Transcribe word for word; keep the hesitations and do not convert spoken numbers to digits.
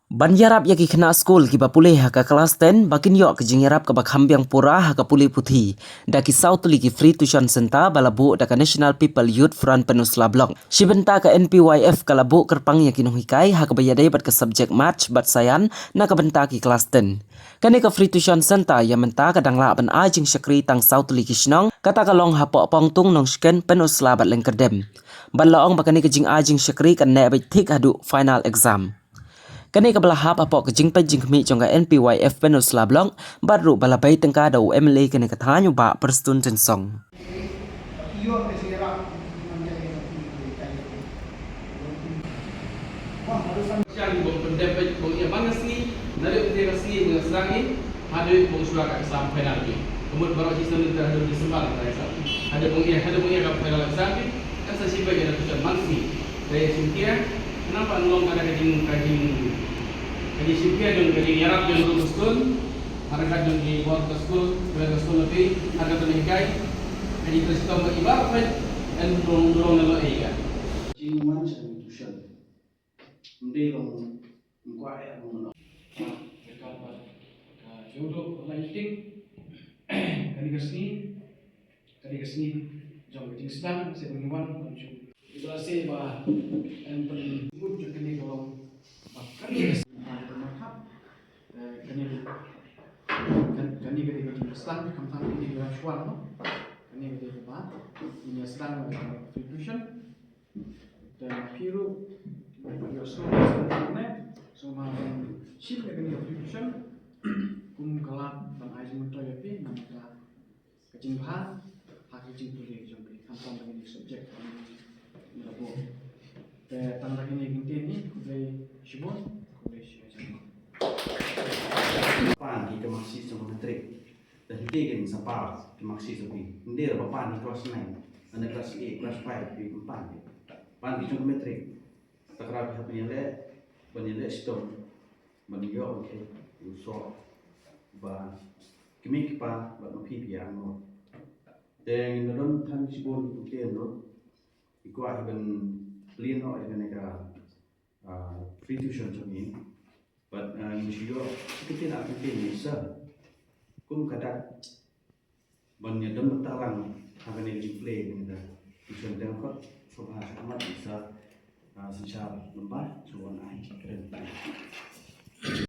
Ban ïarap ïa ki khynnah skul kiba pule ha ka klas ten ba kin ïoh ka jingïarap kaba kham biang pura ha ka pule puthi da ki saw tylli ki free tuition center ba la buh da ka National People Youth Front Pynursla Block. Shi bynta ka N P Y F ka la buh kyrpang ïa ki nonghikai ha kaba ïadei bad ka subject Maths bad Science na ka bynta ki klas ten. Kane ka free tuition center ïa mynta ka dang lah ban ai jingshakri tang saw tylli ki shnong, kata ka long hapoh Pongtung, Nongshken, Pynursla bad Lyngkyrdem. Bad la ong ba kane ka jingai jingshakri kan neh beit thik haduh final exam. Kane kaba la hap hapoh ka jingpeit jingkhmih jong ka N P Y F Pynursla Block bad ruh ba la bei tyngka da u M L A kane ka thaiñ u Bah Prestone Tynsong. Shan bong pyndep beit bong ïa ban ka sngi, naduh kata ka sngi bong ïa sdang i, haduh bong shuwa ka exam final ki. Ka mut baroh shi snem te haduh December ka exam. Haduh bong ïa, haduh bong ïa ka final exam ki, kan sa shim beit ïa ka tuition man sngi. Te shim kia, khnang ba long kata ka jing, ka jing, ka jing shim kia jong ka jingïarap jong ruh ka skul, ha ryngkat jong ki bor ka skul, ka skul na phi, ha ka tnat hikai, ka jingtrei shitom ba i baroh peit, en rong, rong na lo ei ka. Jingwan sha tuition. Ym dei long, ym kwah eh long. Ka, ka, ka, ka jingduk online meeting. Kane ka sngi, kane ka sngi jong ka jingsdang, se ban wan ban shu. Iba se ba em pynmut jong kane ka long ba kane ka sngi ba ka marhap. Eh, kane ka, kan, kane ka dei ka jingsdang, khamtam kane ka shuwa, no? Kane ka dei ka ba, kane ka sdang, eh, free tuition. Te ma phi ruh, ïohsngew ne, so ma ban shim ïa kane ka free tuition, kum ka lad ban ai jingmyntoi ïa phi, namar ka, ka jingbha ha ka jingpule jong phi, khamtam ïa kane ka subject ba ngi la buh. Te tang da kine ki ktien hi, khublei shibun, khublei shibun. Pan ki ka marksheet jong ka matric. Te hynte kin sa par ki marksheet jong phi. Hynrei ba pan ki class nine, lane class eight, class five, phi pan ki. Pan ki jong ka matric. Te kata phi hap ban ïaleh, ban ïaleh shitom. Ban ïoh ban khet u soh ba kmie kpa bad ma phi phi ïa angnud. Te ngin da don than shibun ki ktien ruh. I kwah hi ban plie noh ïa kane ka, ah, free tuition jong ngi. Bad, ah, ngin shu ïoh shi kyntien ar kyntien ne sa. Kum ka dak ban ïa don bynta lang ha kane ka jingplie kane ka tuition te nga khot sngewbha sha khmat sa, ah, synshar lyngba shu wan ai kren tang.